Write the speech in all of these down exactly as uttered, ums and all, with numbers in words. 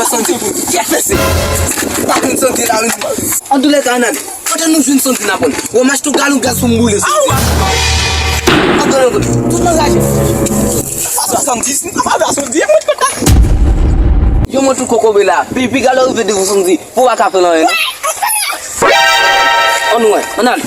Sandy, kè fese. Pa konn Sandy la, wi. Antoulèka, Ann, kote nou jwenn Sandy n ap pran? Wè, m achte yon galon gaz pou m boule Sandy. Antoulèka, tout anraje. Sa, sa, Sandy, si n ap avè Sandy, e mwen kontan. Yo, mwen tou kokobe la. Pi, pi galon rive devan Sandy. Pou w pa ka fè l anyen, non. Ann wè, ann ale.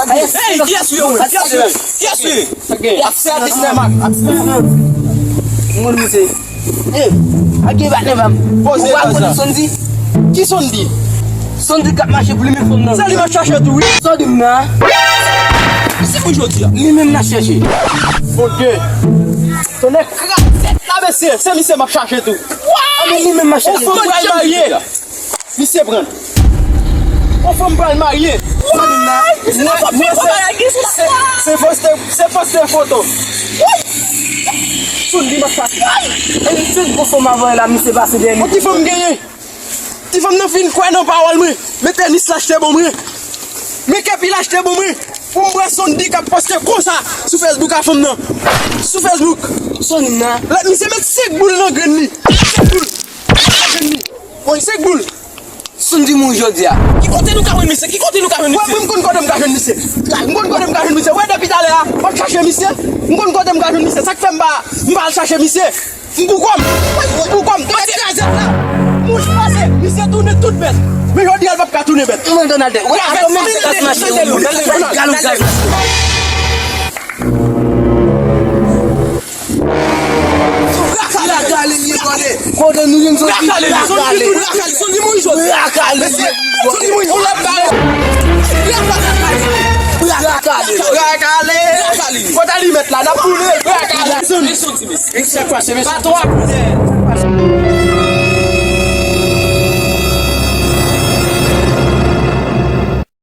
Hey, kiyès wi yo? Kiyès wi? Kiyès wi? Ap fè atè Snemak. Mwen misye. Ey, ak gen patnè pa m. Poze la sa. Ou pa konn Sandy? Ki Sandy? Sandy k ap mache pou li menm fanm nan. Se li m ap chache tou wi. Sandy m nan. Se pou jodi a. Li menm n ap chache. Bondye. Tonnè krazèt la mesye, se misye m ap chache tou. Anben li menm m ap chache. Yon fanm pral marye. Misye pran. Yon fanm pral marye. Mwen, mwen, se, se, se poste, se poste foto. Sou li m ap pase. E misye gwo fanm avè la, misye pase dèyè li. Bon, ki fanm genyen? Ti fanm nan fin kwè nan pawòl mwen. Men tenis l achte ban mwen. Men kèp li achte ban mwen. Pou m pran Sandy k ap poste konsa sou Facebook a fanm nan. Sou Facebook. Sandy nan. Lè misye met senk boul nan grenn li. Senk boul. Nan grenn li. Woy, senk boul. Sandy mouri jodi a. Ki kote nou ka jwenn misye? Ki kote nou ka jwenn misye? Wè, mwen, m konn kote m ka jwenn misye. M konn kote m ka jwenn misye. Wè, depi talè a, m ap chache misye. M konn kote m ka jwenn misye. Sa k fè m pa, m pa al chache misye. M pou kò m. M pou kò m. Tande krazèt la. Mouch pase. Misye tounen tout bèt. Men jodi a, l p ap ka tounen bèt. Mwen, Donald, wè, atò menm se klas mache yo. Galon gaz. Rakale l ye, tande. Kote nou jwenn Sandy? Rakale l. Rakale. Sandy mouri jodi. Rakale l ye. Sandy mouri. On lòt bagay. Rakale. Rakale. Rakale. Kote alimèt la? N ap boule. Rakale. Sandy. Sa k pase, mesye? Patwon ap boule.